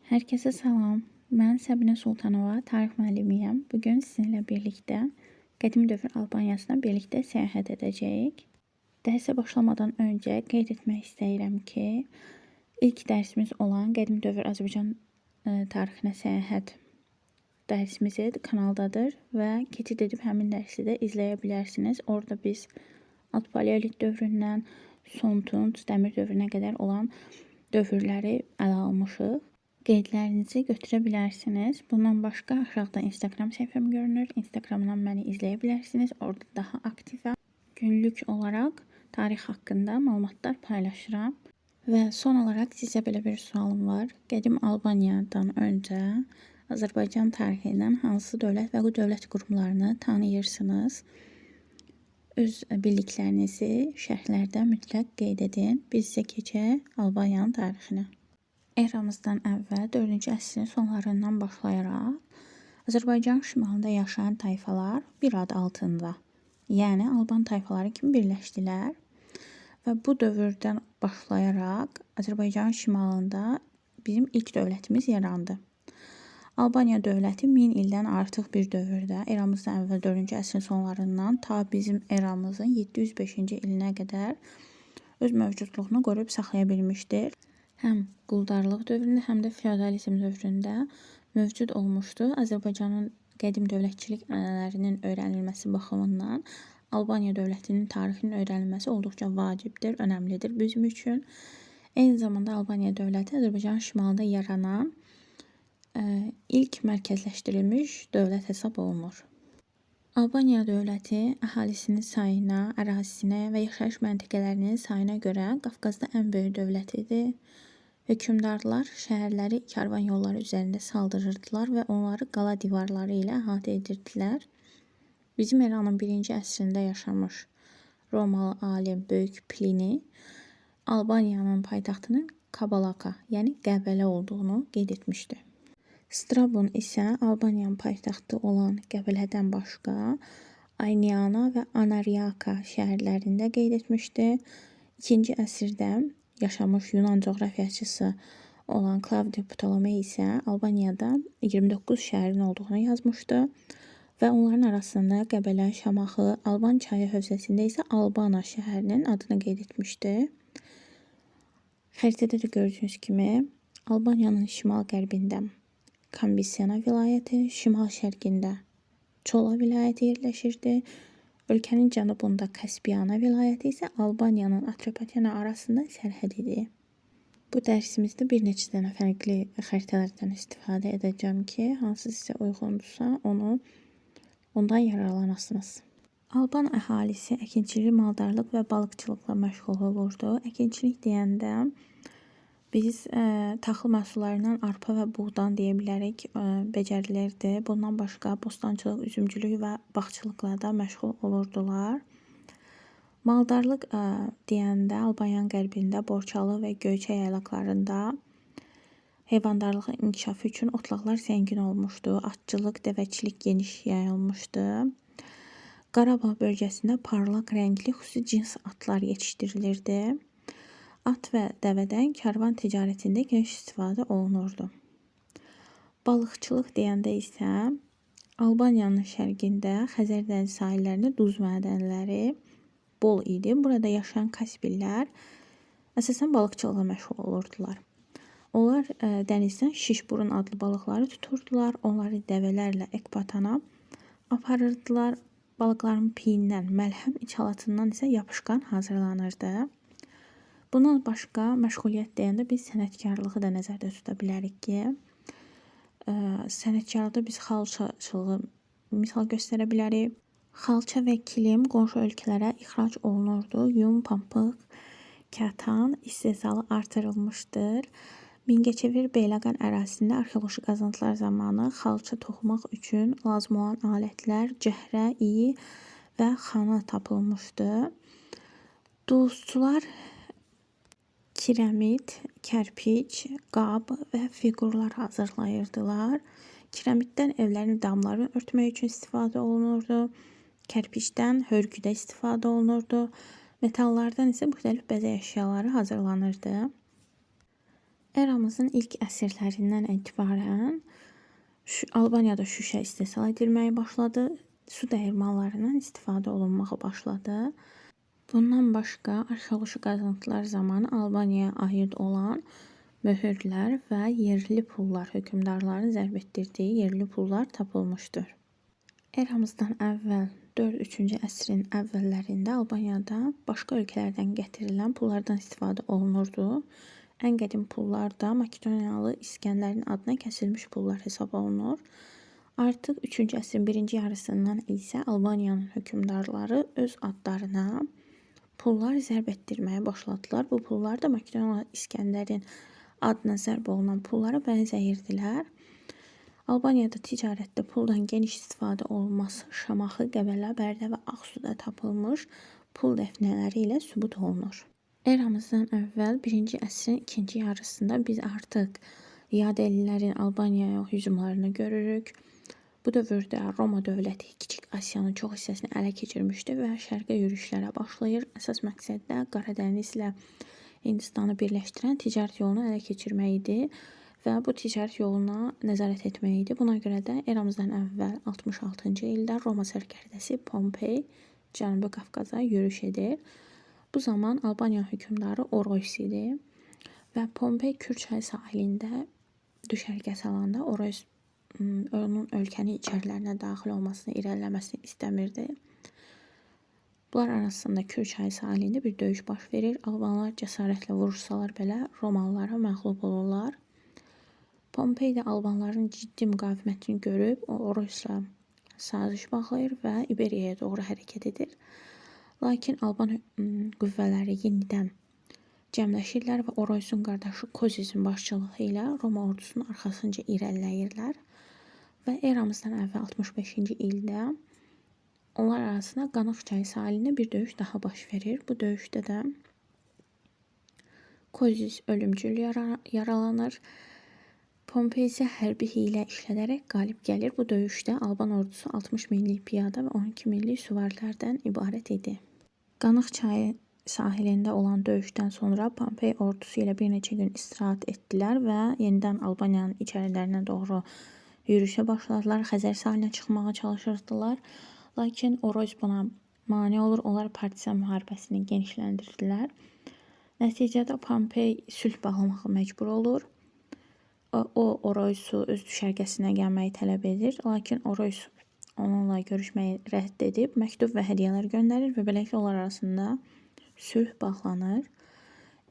Herkese salam. Mən Səbinə Sultanova, tarix müəllimiyəm. Bugün sizinlə birlikdə qədim dövr Albaniyasına birlikdə səyahət edəcəyik. Dərsə başlamadan öncə qeyd etmək istəyirəm ki, ilk dərsimiz olan qədim dövr Azərbaycan tarixinə səyahət dərsimizi kanaldadır və keçid edib həmin dərsi də izləyə bilərsiniz. Orada biz Alt Paleolit dövründən son Tunc, Dəmir dövrünə qədər olan dövrləri ələ almışıq. Qeydlərinizi götürə bilərsiniz. Bundan başqa aşağıda Instagram səhifəm görünür. Instagramdan məni izləyə bilərsiniz. Orada daha aktivəm. Günlük olaraq tarix haqqında məlumatlar paylaşıram. Və son olaraq sizə belə bir sualım var. Qədim Albaniyadan öncə Azərbaycan tarixindən hansı dövlət və bu dövlət qurumlarını tanıyırsınız? Öz bildiklərinizi şərhlərdə mütləq qeyd edin. Biz isə keçək Albaniyanın tarixinə. Eramızdan əvvəl 4-cü əsrin sonlarından başlayaraq Azərbaycan şimalında yaşayan tayfalar bir ad altında, yəni Alban tayfaları kimi birləşdilər və bu dövrdən başlayaraq Azərbaycan şimalında bizim ilk dövlətimiz yarandı. Albaniya dövləti 1000 ildən artıq bir dövrdə eramızdan əvvəl 4-cü əsrin sonlarından ta bizim eramızın 705-ci ilinə qədər öz mövcudluğunu qoruyub saxlaya bilmişdir. Həm quldarlıq dövründə, həm də feodalizm dövründə mövcud olmuşdu. Azərbaycanın qədim dövlətçilik ənənələrinin öyrənilməsi baxımından Albaniya dövlətinin tarixinin öyrənilməsi olduqca vacibdir, önəmlidir bizim üçün. Eyni zamanda Albaniya dövləti Azərbaycanın şimalında yaranan ilk mərkəzləşdirilmiş dövlət hesab olunur. Albaniya dövləti əhalisinin sayına, ərazisinə və yaşayış məntəqələrinin sayına görə Qafqazda ən böyük dövlət idi. Hökmdarlar şəhərləri karvan yolları üzərində saldırırdılar və onları qala divarları ilə əhatə edirdilər. Bizim eranın 1-ci əsrində yaşamış Romalı alim Böyük Plini Albaniyanın paytaxtının Kabalaka, yəni Qəbələ olduğunu qeyd etmişdi. Strabon isə Albaniyanın paytaxtı olan Qəbələdən başqa Ayniana və Anariaka şəhərlərində qeyd etmişdi. 2-ci əsrdə yaşamış Yunan coğrafiyaçısı olan Klavdiy Ptolomey isə Albaniyada 29 şəhərin olduğunu yazmışdı və onların arasında Qəbələ, Şamaxı, Alban çayı hövzəsində isə Albana şəhərinin adını qeyd etmişdi. Xəritədə də gördüyünüz kimi Albaniyanın şimal-qərbində Kambisena vilayəti, şimal-şərqində Çola vilayəti yerləşirdi. Ölkənin cənubunda Kaspiyana vilayəti isə Albaniyanın Atropatena arasında sərhəd idi. Bu dərsimizdə bir neçə dənə fərqli xəritələrdən istifadə edəcəm ki, hansı sizə uyğundursa, ondan yararlanasınız. Alban əhalisi əkinçilik, maldarlıq və balıqçılıqla məşğul olurdu. Əkinçilik deyəndə biz taxıl məhsullarından arpa və buğdan deyə bilərik, becərilirdi. Bundan başqa bostançılıq, üzümcülük və bağçılıqla da məşğul olurdular. Maldarlıq deyəndə Albaniyanın qərbində Borçalı və Göyçə yaylaqlarında heyvandarlığın inkişafı üçün otlaqlar zəngin olmuşdu. Atçılıq, dəvəçilik geniş yayılmışdı. Qarabağ bölgəsində parlaq rəngli xüsusi cins atlar yetişdirilirdi. At və dəvədən karvan ticarətində geniş istifadə olunurdu. Balıqçılıq deyəndə isə Albaniyanın şərqində Xəzər dənizi sahillərində duz mədənləri bol idi. Burada yaşayan Kaspillər əsasən balıqçılıqla məşğul olurdular. Onlar dənizdən şişburun adlı balıqları tuturdular. Onları dəvələrlə Ekbatana aparırdılar. Balıqların piyindən, məlhəm içalatından isə yapışqan hazırlanırdı. Bundan başqa məşğuliyyət deyəndə biz sənətkarlığı da nəzərdə tuta bilərik ki, sənətkarlıqda biz xalçaçılığı misal göstərə bilərik. Xalça və kilim qonşu ölkələrə ixrac olunurdu. Yun, pambıq, kətan istehsalı artırılmışdır. Mingəçevir Beyləqan ərazisində arxeoloji qazıntılar zamanı xalça toxumaq üçün lazım olan alətlər, cəhrə, iyi və xana tapılmışdı. Duluzçular kirəmit, kərpic, qab və fiqurlar hazırlayırdılar. Kirəmitdən evlərin damlarını örtmək üçün istifadə olunurdu. Kərpicdən hörgüdə istifadə olunurdu. Metallardan isə müxtəlif bəzək əşyaları hazırlanırdı. Eramızın ilk əsrlərindən etibarən Albaniyada şüşə istehsal edilməyə başladı. Su dəyirmanlarından istifadə olunmağa başladı. Bundan başqa arxeoloji qazıntılar zamanı Albaniyaya aid olan möhürlər və yerli pullar, hökmdarların zərb etdirdiyi yerli pullar tapılmışdır. Eramızdan əvvəl 4-3-cü əsrin əvvəllərində Albaniyada başqa ölkələrdən gətirilən pullardan istifadə olunurdu. Ən qədim pullar da Makedoniyalı İsgəndərin adına kəsilmiş pullar hesab olunur. Artıq 3-cü əsrin birinci yarısından isə Albaniyanın hökmdarları öz adlarına pullar zərb etdirməyə başladılar. Bu pullar da Makedoniyalı İsgəndərin adına zərb olunan pullara bənzəyirdilər. Albaniyada ticarətdə puldan geniş istifadə olunması Şamaxı, Qəbələ, Bərdə və Ağsuda tapılmış pul dəfnələri ilə sübut olunur. Eramızdan əvvəl 1-ci əsrin ikinci yarısında biz artıq Yadellilərin Albaniyaya hücumlarını görürük. Bu dövrdə Roma dövləti Kiçik Asiyanın çox hissəsini ələ keçirmişdi və şərqə yürüşlərə başlayır. Əsas məqsəd də Qaradənizlə Hindistanı birləşdirən ticarət yolunu ələ keçirmək idi və bu ticarət yoluna nəzarət etmək idi. Buna görə də eramızdan əvvəl 66-cı ildə Roma sərkərdəsi Pompey Cənubi Qafqaza yürüş edir. Bu zaman Albaniya hökmdarı Oroys idi və Pompey Kür çayı sahilində düşərgə salanda Oroys onun ölkənin içərilərinə daxil olmasını, irəliləməsini istəmirdi. Bunlar arasında Kür çayı sahilində bir döyüş baş verir. Albanlar cəsarətlə vuruşsalar belə Romalılara məğlub olurlar. Pompey də Albanların ciddi müqavimətini görüb Oroysla saziş bağlayır və İberiyaya doğru hərəkət edir. Lakin Alban qüvvələri yenidən cəmləşirlər və Oroysun qardaşı Kozizin başçılığı ilə Roma ordusunun arxasınca irəliləyirlər. Və eramızdan əvvəl 65-ci ildə onlar arasında Qanıq çayı sahilində bir döyüş daha baş verir. Bu döyüşdə də Kozis ölümcül yaralanır. Pompey isə hərbi hiylə işlədərək qalib gəlir. Bu döyüşdə Alban ordusu 60 minlik piyada və 12 minlik süvarilərdən ibarət idi. Qanıq çayı sahilində olan döyüşdən sonra Pompey ordusu ilə bir neçə gün istirahət etdilər və yenidən Albaniyanın içərilərinə doğru yürüşə başladılar. Xəzər sahilinə çıxmağa çalışırdılar. Lakin Oroys buna mane olur. Onlar partizan müharibəsini genişləndirdilər. Nəticədə Pompey sülh bağlamağa məcbur olur. O Oroysu öz düşərgəsinə gəlməyi tələb edir. Lakin Oroys onunla görüşməyi rədd edib, məktub və hədiyyələr göndərir və beləliklə onlar arasında sülh bağlanır.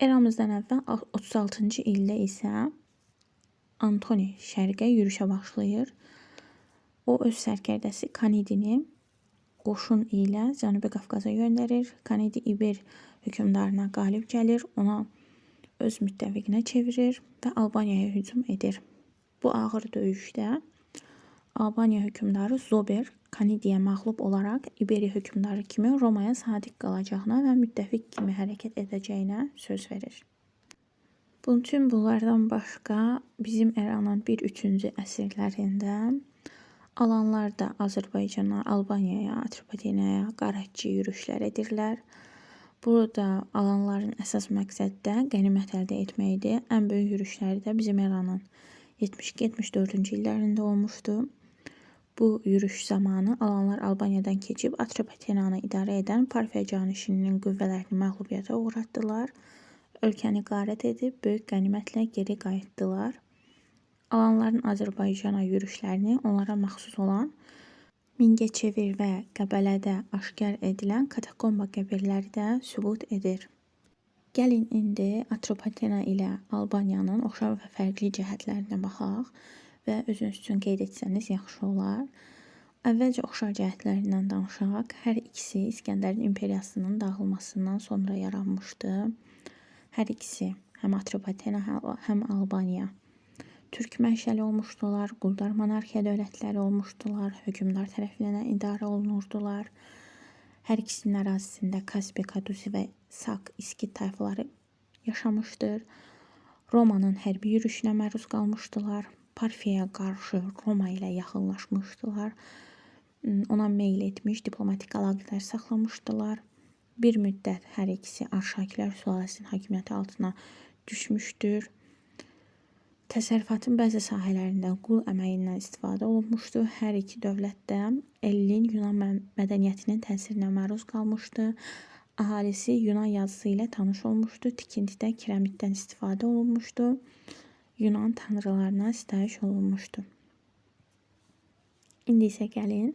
Eramızdan əvvəl 36-cı ildə isə Antoni şərqə yürüşə başlayır. O öz sərkərdəsi Kanidini qoşun ilə Cənubi Qafqaza göndərir. Kanidi İber hökmdarına qalib gəlir, ona öz müttəfiqinə çevirir və Albaniyaya hücum edir. Bu ağır döyüşdə Albaniya hökmdarı Zober Kanidiyə məğlub olaraq İberi hökmdarı kimi Romaya sadiq qalacağına və müttəfiq kimi hərəkət edəcəyinə söz verir. Bütün bunlardan başqa bizim eranın 1-3-cü əsrlərində Alanlar da Azərbaycana, Albaniyaya, Atropatenaya qarətçi yürüşlər edirlər. Burada alanların əsas məqsədi də qənimət əldə etmək idi. Ən böyük yürüşləri də bizim eranın 72-74-cü illərində olmuşdu. Bu yürüş zamanı alanlar Albaniyadan keçib Atropatenanı idarə edən Parfiya canişininin qüvvələrini məğlubiyyətə uğratdılar. Ölkəni qarət edib böyük qənimətlə geri qayıtdılar. Alanların Azərbaycana yürüşlərini onlara məxsus olan Mingəçevir və Qəbələdə aşkar edilən katakomba qəbirləri də sübut edir. Gəlin indi Atropatena ilə Albaniyanın oxşar və fərqli cəhətlərinə baxaq və özünüz üçün qeyd etsəniz yaxşı olar. Əvvəlcə oxşar cəhətlərindən danışaq. Hər ikisi İsgəndərin imperiyasının dağılmasından sonra yaranmışdı. Hər ikisi, həm Atropatena, həm Albaniya türk mənşəli olmuşdular, quldar monarxiya dövlətləri olmuşdular, hökmdar tərəfindən idarə olunurdular. Hər ikisinin ərazisində Kaspi, Kadusi və Sak İskit tayfaları yaşamışdır. Romanın hərbi yürüşünə məruz qalmışdılar. Parfiyaya qarşı Roma ilə yaxınlaşmışdılar. Ona meyl etmiş, diplomatik əlaqələr saxlamışdılar. Bir müddət hər ikisi Arşakilər sülaləsinin hakimiyyəti altına düşmüşdür. Təsərrüfatın bəzi sahələrində qul əməyindən istifadə olunmuşdu. Hər iki dövlət də Ellin Yunan mədəniyyətinin təsirinə məruz qalmışdı. Əhalisi Yunan yazısı ilə tanış olmuşdu. Tikintidə kirəmiddən istifadə olunmuşdu. Yunan tanrılarına sitayiş olunmuşdu. İndi isə gəlin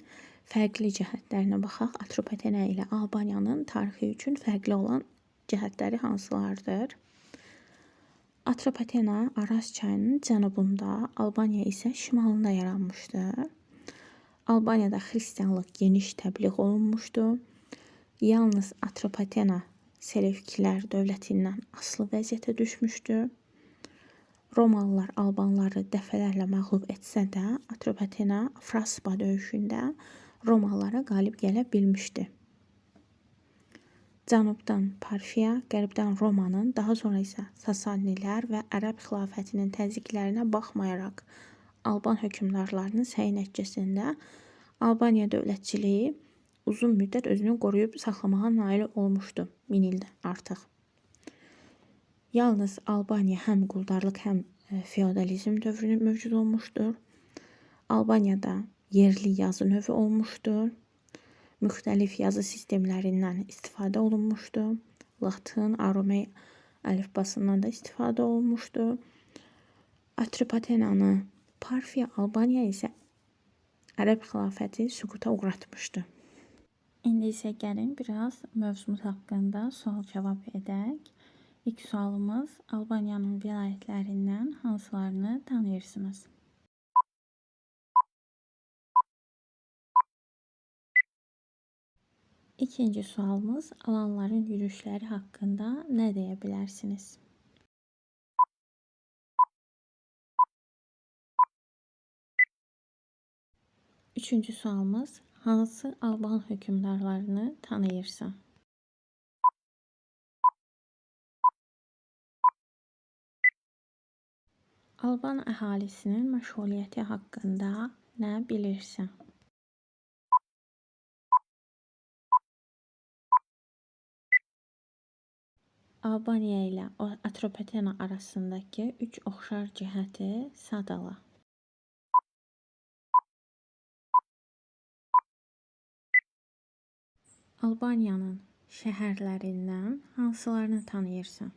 fərqli cəhətlərinə baxaq. Atropatena ilə Albaniyanın tarixi üçün fərqli olan cəhətləri hansılardır? Atropatena Araz çayının cənubunda, Albaniya isə şimalında yaranmışdır. Albaniyada xristianlıq geniş təbliğ olunmuşdu. Yalnız Atropatena Selevkilər dövlətindən asılı vəziyyətə düşmüşdü. Romalılar albanları dəfələrlə məğlub etsə də, Atropatena Fraspa döyüşündə Romalılara qalib gələ bilmişdi. Cənubdan Parfiya, qərbdən Romanın, daha sonra isə Sasanilər və Ərəb xilafətinin təzyiqlərinə baxmayaraq Alban hökmdarlarının səyi nəticəsində Albaniya dövlətçiliyi uzun müddət özünü qoruyub saxlamağa nail olmuşdu, 1000 ildən artıq. Yalnız Albaniya həm quldarlıq, həm feodalizm dövrünü mövcud olmuşdur. Albaniyada yerli yazı növü olmuşdur. Müxtəlif yazı sistemlərindən istifadə olunmuşdu. Latın, Aromey əlifbasından da istifadə olunmuşdu. Atropatenanı Parfiya, Albaniya isə Ərəb xilafəti süquta uğratmışdı. İndi isə gəlin biraz mövzumuz haqqında sual-cavab edək. İlk sualımız: Albaniyanın vilayətlərindən hansılarını tanıyırsınız? İkinci sualımız: Alanların yürüşləri haqqında nə deyə bilərsiniz? Üçüncü sualımız: Hansı Alban hökmdarlarını tanıyırsan? Alban əhalisinin məşğuliyyəti haqqında nə bilirsən? Albaniya ilə Atropatena arasındakı üç oxşar cəhəti sadala. Albaniyanın şəhərlərindən hansılarını tanıyırsan?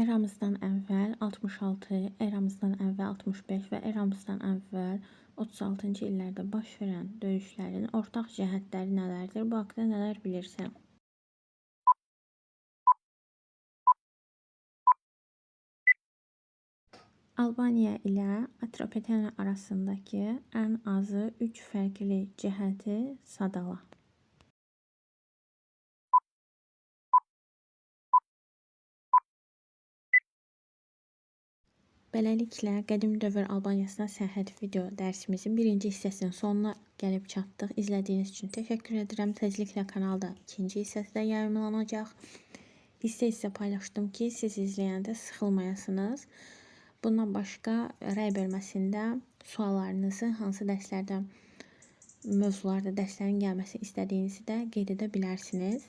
Eramızdan əvvəl 66, eramızdan əvvəl 65 və eramızdan əvvəl 36-cı illərdə baş verən döyüşlərin ortaq cəhətləri nələrdir? Bu haqda nələr bilirsən? Albaniya ilə Atropatena arasındakı ən azı üç fərqli cəhəti sadala. Beləliklə, qədim dövr Albaniyasına səyahət video dərsimizin birinci hissəsinin sonuna gəlib çatdıq. İzlədiyiniz üçün təşəkkür edirəm. Tezliklə kanalda ikinci hissəsi də yayımlanacaq. Hissə-hissə paylaşdım ki, siz izləyəndə sıxılmayasınız. Bundan başqa rəy bölməsində suallarınızı, hansı dərslərdə, mövzularda dərslərin gəlməsini istədiyinizi də qeyd edə bilərsiniz.